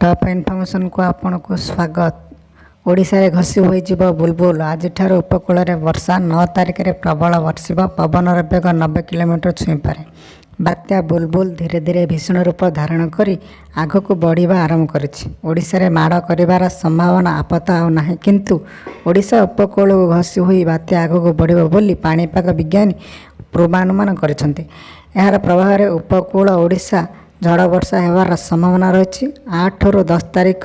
Top ଇନଫର୍ମେସନ୍କୁ ଆପଣଙ୍କୁ ସ୍ୱାଗତ। ଓଡ଼ିଶାରେ ଘଷି ହୋଇଯିବ ବୁଲବୁଲ। ଆଜିଠାରୁ ଉପକୂଳରେ ବର୍ଷା। 9 ତାରିଖରେ ପ୍ରବଳ ବର୍ଷିବ। ପବନର ବେଗ 90 କିଲୋମିଟର ଛୁଇଁପାରେ। ବାତ୍ୟା ବୁଲବୁଲ ଧୀରେ ଧୀରେ ଭୀଷଣ ରୂପ ଧାରଣ କରି ଆଗକୁ ବଢ଼ିବା ଆରମ୍ଭ କରିଛି। ଓଡ଼ିଶାରେ ମାଡ଼ କରିବାର ସମ୍ଭାବନା ଆପାତତଃ ଆଉ ନାହିଁ, କିନ୍ତୁ ଓଡ଼ିଶା ଉପକୂଳକୁ ଘଷି ହୋଇ ବାତ୍ୟା ଆଗକୁ ବଢ଼ିବ ବୋଲି ପାଣିପାଗ ବିଜ୍ଞାନୀ ପୂର୍ବାନୁମାନ କରିଛନ୍ତି। ଏହାର ପ୍ରଭାବରେ ଉପକୂଳ ଓଡ଼ିଶା ଝଡ଼ ବର୍ଷା ହେବାର ସମ୍ଭାବନା ରହିଛି। 8ରୁ 10 ତାରିଖ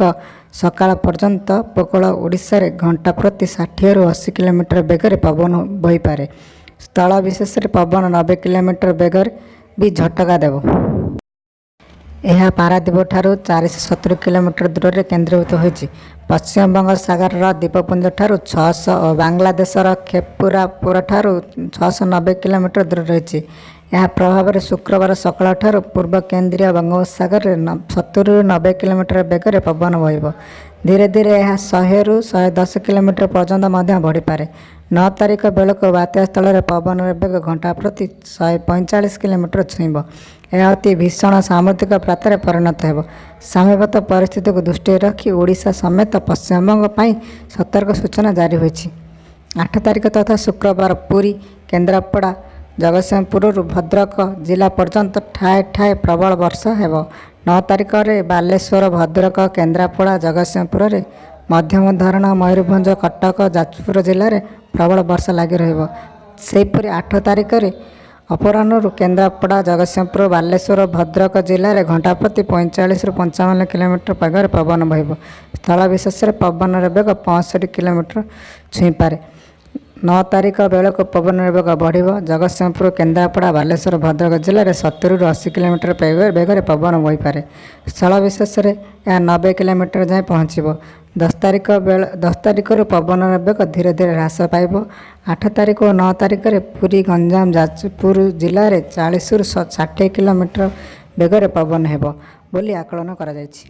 ସକାଳ ପର୍ଯ୍ୟନ୍ତ ଉପକୂଳ ଓଡ଼ିଶାରେ ଘଣ୍ଟା ପ୍ରତି 60ରୁ 80 କିଲୋମିଟର ବେଗରେ ପବନ ବହିପାରେ। ସ୍ଥଳ ବିଶେଷରେ ପବନ 90 କିଲୋମିଟର ବେଗରେ ବି ଝଟକା ଦେବ। ଏହା ପାରାଦୀପଠାରୁ 470 କିଲୋମିଟର ଦୂରରେ କେନ୍ଦ୍ରୀଭୂତ ହୋଇଛି। ପଶ୍ଚିମବଙ୍ଗ ସାଗରର ଦ୍ୱୀପପୁଞ୍ଜଠାରୁ 600 ଓ ବାଂଲାଦେଶର ଖେପୁପାରାଠାରୁ 690 କିଲୋମିଟର ଦୂରରେ ରହିଛି। ଏହା ପ୍ରଭାବରେ ଶୁକ୍ରବାର ସକାଳଠାରୁ ପୂର୍ବ କେନ୍ଦ୍ରୀୟ ବଙ୍ଗୋପସାଗରରେ 70ରୁ 90 କିଲୋମିଟର ବେଗରେ ପବନ ବହିବ। ଧୀରେ ଧୀରେ ଏହା 100ରୁ 110 କିଲୋମିଟର ପର୍ଯ୍ୟନ୍ତ ମଧ୍ୟ ବଢ଼ିପାରେ। 9 ତାରିଖ ବେଳକୁ ବାତ୍ୟା ସ୍ଥଳରେ ପବନର ବେଗ ଘଣ୍ଟା ପ୍ରତି 145 କିଲୋମିଟର ଛୁଇଁବ। ଏହା ଅତି ଭୀଷଣ ସାମୁଦ୍ରିକ ବାତ୍ୟାରେ ପରିଣତ ହେବ। ସମ୍ଭାବ୍ୟ ପରିସ୍ଥିତିକୁ ଦୃଷ୍ଟିରେ ରଖି ଓଡ଼ିଶା ସମେତ ପଶ୍ଚିମବଙ୍ଗ ପାଇଁ ସତର୍କ ସୂଚନା ଜାରି ହୋଇଛି। 8 ତାରିଖ ତଥା ଶୁକ୍ରବାର ପୁରୀ, କେନ୍ଦ୍ରାପଡ଼ା, ଜଗତସିଂହପୁରରୁ ଭଦ୍ରକ ଜିଲ୍ଲା ପର୍ଯ୍ୟନ୍ତ ଠାଏ ଠାଏ ପ୍ରବଳ ବର୍ଷା ହେବ। 9 ତାରିଖରେ ବାଲେଶ୍ୱର, ଭଦ୍ରକ, କେନ୍ଦ୍ରାପଡ଼ା, ଜଗତସିଂହପୁରରେ ମଧ୍ୟମ ଧରଣ, ମୟୂରଭଞ୍ଜ, କଟକ, ଯାଜପୁର ଜିଲ୍ଲାରେ ପ୍ରବଳ ବର୍ଷା ଲାଗି ରହିବ। ସେହିପରି 8 ତାରିଖରେ ଅପରାହ୍ନରୁ କେନ୍ଦ୍ରାପଡ଼ା, ଜଗତସିଂହପୁର, ବାଲେଶ୍ୱର, ଭଦ୍ରକ ଜିଲ୍ଲାରେ ଘଣ୍ଟା ପ୍ରତି 45ରୁ 55 କିଲୋମିଟର ବେଗରେ ପବନ ବହିବ। ସ୍ଥଳ ବିଶେଷରେ ପବନର ବେଗ 65 କିଲୋମିଟର ଛୁଇଁପାରେ। 9 ତାରିଖ ବେଳକୁ ପବନର ବେଗ ବଢ଼ିବ। ଜଗତସିଂହପୁର, କେନ୍ଦ୍ରାପଡ଼ା, ବାଲେଶ୍ୱର, ଭଦ୍ରକ ଜିଲ୍ଲାରେ 70ରୁ 80 କିଲୋମିଟର ବେଗରେ ପବନ ବହିପାରେ। ସ୍ଥଳ ବିଶେଷରେ ଏହା 90 କିଲୋମିଟର ଯାଏଁ ପହଞ୍ଚିବ। 10 ତାରିଖ ବେଳ 10 ତାରିଖରୁ ପବନର ବେଗ ଧୀରେ ଧୀରେ ହ୍ରାସ ପାଇବ। 8 ତାରିଖ ଓ 9 ତାରିଖରେ ପୁରୀ, ଗଞ୍ଜାମ, ଯାଜପୁର ଜିଲ୍ଲାରେ 40ରୁ 60 କିଲୋମିଟର ବେଗରେ ପବନ ହେବ ବୋଲି ଆକଳନ କରାଯାଇଛି।